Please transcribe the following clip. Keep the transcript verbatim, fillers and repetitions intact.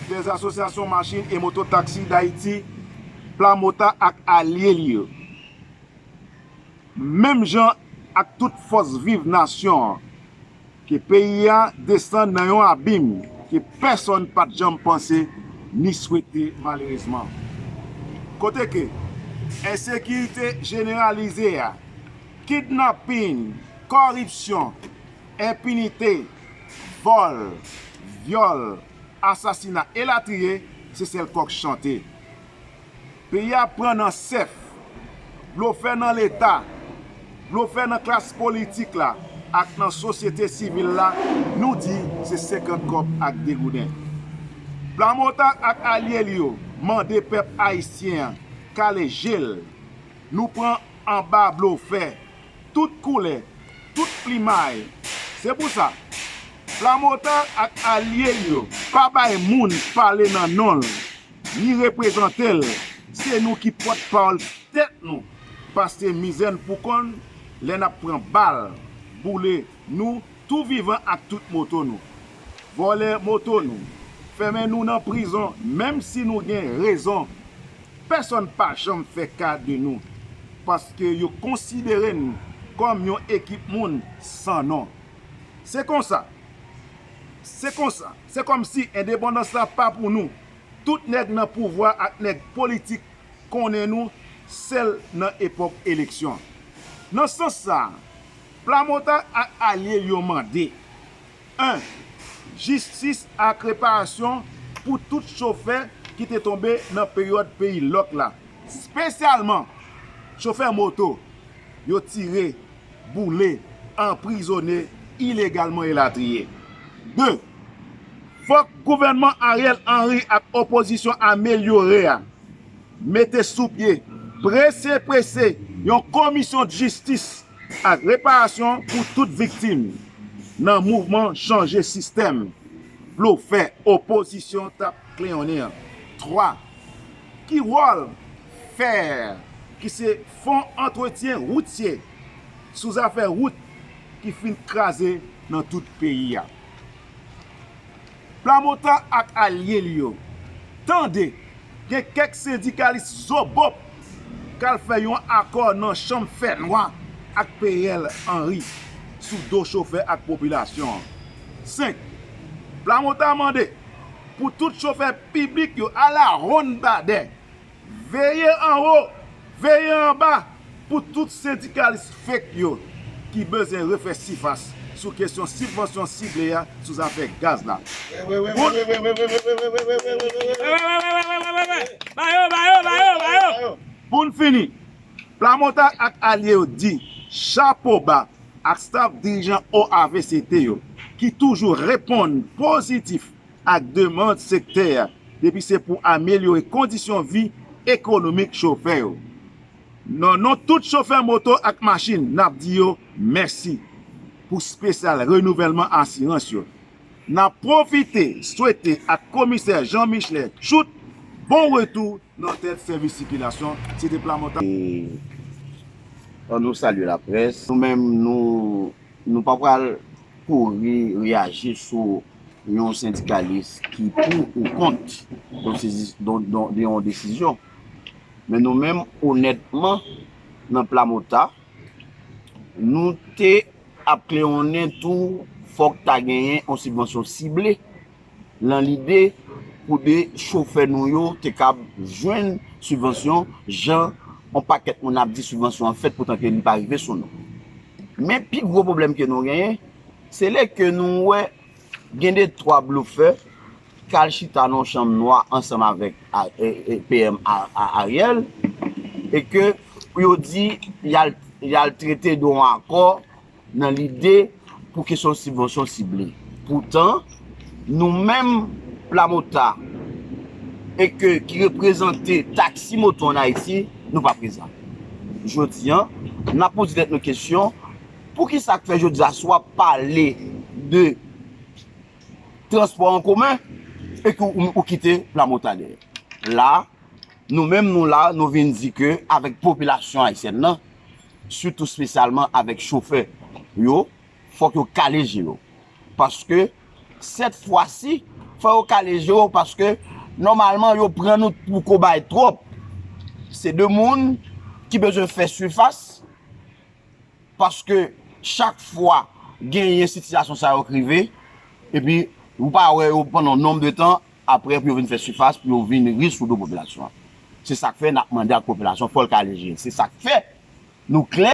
des associations machin e moto taksi Dayiti, Plamota ak alye li yo. Menm jan ak tout fòs viv nasyon an, ke peyi a desann nan yon abim ke pèsonn pa t janm panse ni swete malerezman. Kote ke ensekirite jeneralize a, kidnapin, kòripsyon, enpinite, vòl, vyòl, asasina elatriye, se sèl kòk chante. Peyi a pran nan sèf, blofè nan Leta, blofè nan klas politik la ak nan sosyete sivil la, nou di se senkant kòb ak de gouden. Plamota ak alye l yo mande pèp ayisyen an kale je l. Nou pran anba blofè tout koulè, tout plimay. Se pou sa, Plamota ak alye l yo pa bay moun pale nan non l, ni reprezante l. Se nou ki pòtpawòl tèt nou, pase mizè n pou kò n lè n ap pran bal, boule nou tou vivan ak tout moto nou. Vòlè moto nou, fèmen nou nan prizon, menm si nou gen rezon. Pèsonn pa janm fè ka de nou, paske yo konsidere n kòm yon ekip moun san non. Se konsa, se konsa, se kòmsi endepandans la pa pou nou. Tout nèg nan pouvwa ak nèg politik konnen nou sèl nan epòk eleksyon. Nan sans sa a, Plamota ak alye l yo mande, en, jistis ak reparasyon pou tout chofè ki te tonbe nan peryòd peyi lòk la, espesyalman chofè moto yo tire, boule, anprizone ilegalman elatriye. De, fòk gouvènman Ariel Henry ak opozisyon amelyore a mete sou pye, prese prese, yon komisyon jistis ak reparasyon pou tout viktim nan mouvman chanje sistèm blofè opozisyon t ap kleyonnen an. Twa, ki wòl fè, ki se fon antretyen woutye sou zafè wout ki fin kraze nan tout peyi a? Plamota ak alye l yo tande gen kèk sendikalis zobop k al fè yon akò nan chanm fènwa ak P L Henry sou do chofè ak popilasyon an. Senk, Plamota mande pou tout chofè piblik yo alawonnbadè veye anwo, veye anba pou tout sendikalis fake yo ki bezwen refè sifas sou kesyon sibvansyon sible a sou zafè gaz la. Pou n fini, Plamota ak alye yo di chapo ba ak staf dirijan O A V C T yo ki toujou reponn pozitif ak demann sektè a depi se pou amelyore kondisyon vi ekonomik chofè yo. Nan non tout chofè moto ak machin, n ap di yo mèsi pou espesyal renouvèlman asirans yo. N ap pwofite swete ak komisè Jean Michelet Choute bon retou nan tèt sèvis sikilasyon, se te Plamota. An nou salye laprès. Nou menm, nou, nou pa pral kouri reyaji sou yon sendikalis ki pou ou kont yon sezi- don- don- de yon desizyon. Men nou menm, onètman, nan Plamota, nou te ap kleyonnen tou fòk ta genyen yon sibvansyon sible nan lide pou de chofè nou yo te kab jwenn sibvansyon jan yon pakèt moun ap di sibvansyon an fèt poutan ke li pa rive sou nou. Men pi gwo pwoblèm ke nou genyen, se lè ke nou wè gen de twa blofè k al chita nan yon chanm nwa ansanm avèk P M Ariel e ke pou yo di y al trete de yon akò nan lide pou kesyon sibvansyon sible. Poutan, nou menm Plamota e ke ki reprezante taksi moto ann Ayiti, nou pa prezan. Jodi a, n ap poze tèt nou kesyon, poukisa k fè jodi a si w ap pale de transpò an komen e ke ou kite Plamota dèyè? La, nou menm nou la, nou vin di ke avèk popilasyon ayisyèn nan, sitou espesyalman avèk chofè yo, fòk yo kale je yo. Paske sèt fwa si, fò yo kale je yo, paske nòmalman yo pran nou pou kobay twòp. Se de moun ki bezwen fè sifas, paske chak fwa genyen sitiyasyon sa yo k rive, epi ou pa wè yo pandan yon nonb de tan, apre pou yo vin fè sifas, pou yo vin ri sou do popilasyon an. Se sa k fè n ap mande ak popilasyon, fò l kale je l. Se sa k fè nou klè